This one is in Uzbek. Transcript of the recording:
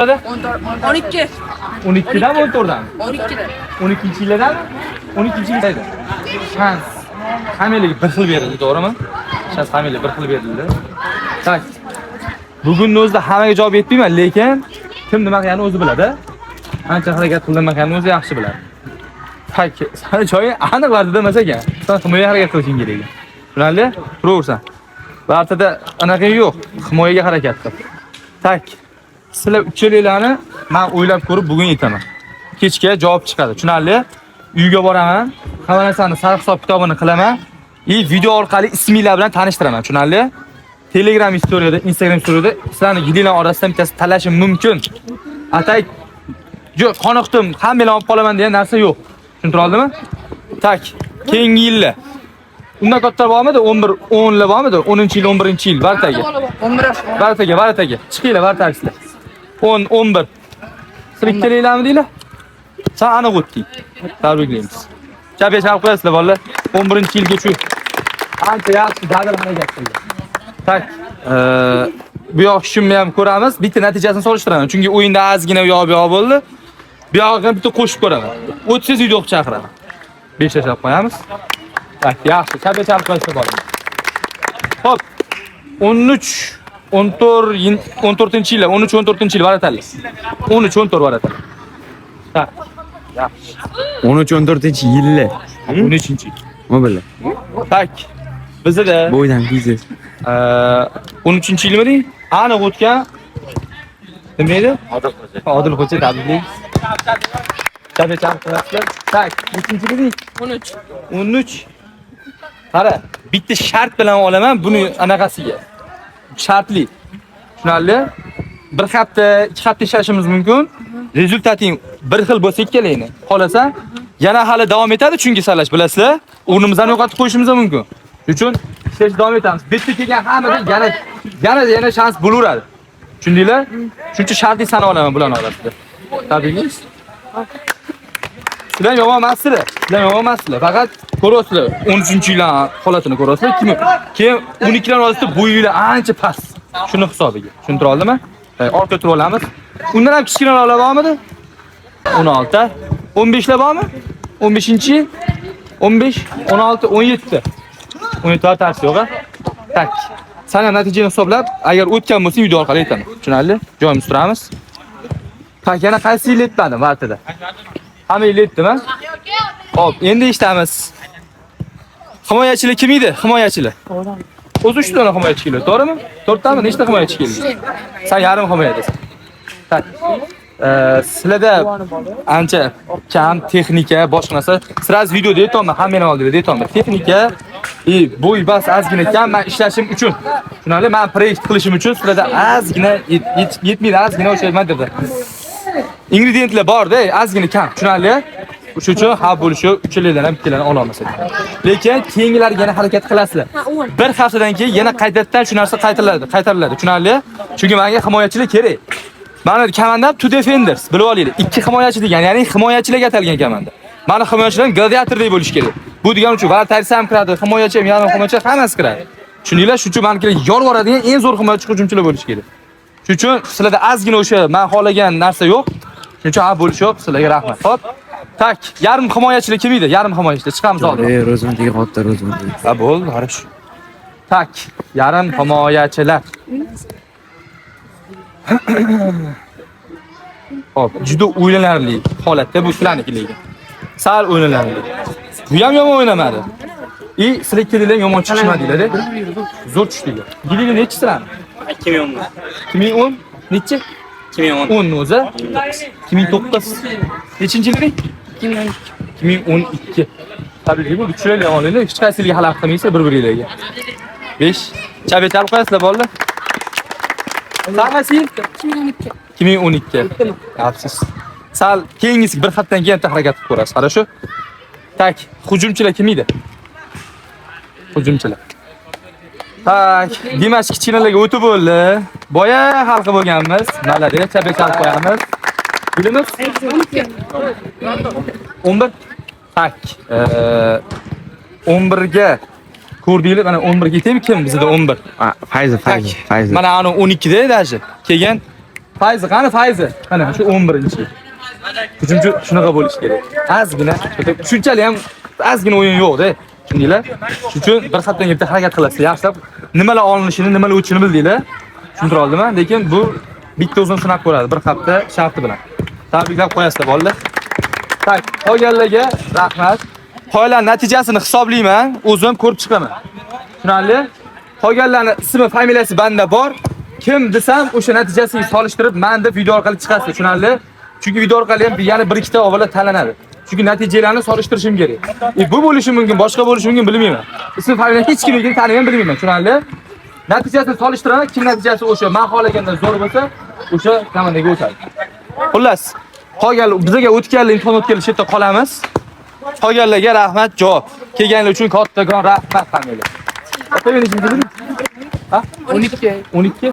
12. 12dan mi, 14dan? 12'da. 12 yildan 12 yilda. Shans hammalarga bir xil berildi, to'g'rimi? Shans hammalarga bir xil berildi. Так. Bugunni o'zida hammaga javob yetmayman, lekin kim nima qilganini o'zi biladi. Qancha harakat qildi, nima qilganini o'zi yaxshi biladi. Так, sani joying aniq vardida emas ekan. Sen himoyaga harakat qilishing kerak ekan. Tushunarli? Turaversan. Vardida anaqa yo'q, himoyaga harakat qil. Так. Sizlar uchalanglarni men o'ylab ko'rib bugun aytaman. Kechga javob chiqadi. Tushunarli? Uyga boraman, hamma narsani sar hisob kitobini qilaman. И video orqali isminglar bilan tanishtiraman. Tushunarli? Telegram istoriyada, Instagram istoriyada sizlarni yilinglar orasidan bittasi tanlashim mumkin. Atay yo'q, qoniqdim, hammanglarni olib qolaman degan narsa yo'q. Tushuntira oldimmi? Так, keyingi yillar. Undan katta bormidi? 11, 10 lar bormidi? 10-yil, 11-yil vartaga. 11. Vartaga, vartaga. Chiqinglar vartagisizlar. 10, 11. Sizlar ikkalanglarmi deylar? Sen aniq o'tding. Tabriklaymiz. Chap chalib qo'yasizlar bolalar. 11-yilga shu. Ancha yaxshi dadil harakat qildi. Так, bu yoq shunni ham ko'ramiz. Bitta natijasini solishtiraman. Chunki o'yinda ozgina u yoq bu yoq bo'ldi. Bu yog'iga ham bitta qo'shib ko'raman. O'tsangiz uyda o'qib chaqiraman. 5 tashlab qo'yamiz. Так, yaxshi. Chap chalib qo'yasizlar bolalar. Xo'p. 13 14 14-yil, 13 14-yil varatali. 13 14 varatali. Так. Yaxshi. 13 14 yilli. 13-yil. Nima bildi? Так. Bizda Bo'ydan pizdes. 13-yilmi deng? Aniq o'tgan nima edi? Odil Xo'ja. Odil Xo'ja, tabriklaymiz. Chap chalib qo'yasizlar. Так, nechinchi yil deng? 13. 13. Qara, bitta shart bilan olaman buni anaqasiga. Shartli. Tushunarli? Bir hafta, 2 hafta ishlashimiz mumkin. Результат ing bir xil bo'lsa ikkalangni. Xolasa, yana hali davom etadi chunki saralash, bilasizlar. O'rnimizni yo'qotib qo'yishimiz ham mumkin. Shuning uchun ishlashda davom etamiz. Bu yerda kelgan hammaga yana yana yana shans bo'laveradi. Tushundinglar? Shuning uchun shartli sana olaman bularni orasida. Tabriklaymiz. Sizlar yomon emassizlar. Sizlar yomon emassizlar. Faqat ko'ryapsizlar 13-yillar holatini ko'ryapsizlar. Kim keyin 12lar orasida bo'yinglar ancha past. Shuni hisobiga. Tushuntira oldimmi? Orqa turib olamiz. Undan ham kichkinaroqlar bormidi? 16. 15lar bormi? 15-yil? 15, 16, 17. 17 tarsi yo'q, a? Так. San ham natijani hisoblab, agar o'tgan bo'lsang video orqali aytaman. Tushunarli? Joyimiz turamiz. Так, yana qaysi yil aytmadim vartada? Hamma yil aytdimi? Xo'p, endi eshitamiz. Himoyachilar kim edi? Himoyachilar. O'zi 3 dona himoyachi keldi, to'g'rimi? To'rttami? Nechta himoyachi keldi? Sen yarim himoyadasan. Так. Sizlarda ancha kam texnika, boshqa narsa. Сразу videoda aytyapman, hammani oldida aytyapman. Texnika и bo'y bas ozgina kam, men ishlashim uchun. Tushunarli? Men proyekt qilishim uchun sizlarda ozgina yetmaydi, ozgina o'sha nima dedi. Ingrediyentlar bor-da, ozgina kam. Tushunarli? Shuning uchun ha bo'lishi uchalardan ham bittalarni ola olmasak. Lekin keyingilarga yana harakat qilasizlar. Bir haftadan keyin yana qaytadan shu narsa qaytariladi, qaytariladi. Tushunarli? Chunki menga himoyachilar kerak. Mani komandam two defenders, bilib olinglar. Ikki himoyachi degan, ya'ni himoyachilarga atalgan komanda. Mani himoyachilarim gladiatordek bo'lishi kerak. Bu degani uchun вратарь ham kiradi, himoyachi ham, yarim himoyachi hammasi kiradi. Tushundinglar? Shuning uchun mani kerak yorib yuboradigan eng zo'r himoyachi hujumchilar bo'lishi kerak. Shuning uchun sizlarda ozgina o'sha men xohlagan narsa yo'q. Shuning uchun ha bo'lishi yo'q, sizlarga rahmat. Xo'p. Так, yarim himoyachilar kim edi? Yarim himoyachilar chiqamiz oldin. Ey, Rozman tegi qotdi, Rozman tegi. Ha bo'ldi, хорошо. Так, yarim himoyachilar. Xo'p, juda o'ylanarli holatda bu sizlarniki lekin. Sal o'ylanarli. Bu ham yomon o'ynamadi. И sizlar ikkalanglar yomon chiqishmadinglar-da. Zo'r tushdinglar. Yilinglar nechi sizlarni? 2010. 2010 nechi? 2010. 10 o'zi. 2009. Nechinchi yiling? 2012. 2012. Tabriklayman. Chiroyli olinglar. Hech qaysiga xalaqit qilmaysizlar bir-biringlarga. 5. Chap chalib qo'yasizlar bolalar. Qaysi yil? 2012. 2012. Afsus. Sal keyingisi bir haftadan keyin bitta harakat qilib ko'rasiz. Хорошо? Так, hujumchilar kim edi? Hujumchilar. Так, demak kichkinalarga o'tib bo'ldi. Boya xalqi bo'lganmiz. Молодец, chap chalib qo'yamiz. Yilimiz 12. 11. Так, 11 ga ko'rdinglar, mana 11 ga yetaymi kim bizda 11? Fayzi, Fayzi, Fayzi. Mana ani 12 da даже. Keyin Fayzi, qani Fayzi? Mana shu 11-yil. Hujumchi shunaqa bo'lishi kerak. Ozgina, shunchalik ham ozgina o'yin yo'q-da. Tushundinglar? Shuning uchun bir haftadan bitta harakat qilasizlar. Yaxshilab nimalar olinishini, nimalar o'tishini bildinglar. Tushuntira oldimmi? Lekin bu bitta o'zini sinab ko'radi bir hafta sharti bilan. Tabriklab qo'yasizlar bolalar. Так, qolganlarga rahmat. Qolgan natijasini hisoblayman, o'zim ko'rib chiqaman. Tushunarli? Qolganlarning ismi, familiyasi banda bor. Kim desam, o'sha natijasini solishtirib, man deb video orqali chiqasiz, tushunarli? Chunki video orqali ham yana bir ikkita avvalo tanlanadi. Chunki natijalarni solishtirishim kerak. Bu bo'lishi mumkin, boshqa bo'lishi mumkin, bilmayman. Ismi, familiyasi hech kimligini taniyman, bilmayman, tushunarli? Natijasini solishtiraman, kim natijasi o'sha men xohlagandan zo'r bo'lsa, o'sha komandaga o'tadi. Xullas, qolgan bizga o'tganlar imtihon o'tganlar shu yerda qolamiz. Qolganlarga rahmat, javob. Kelganlar uchun kattakon rahmat hammaga. Ota, Ha? 12. 12.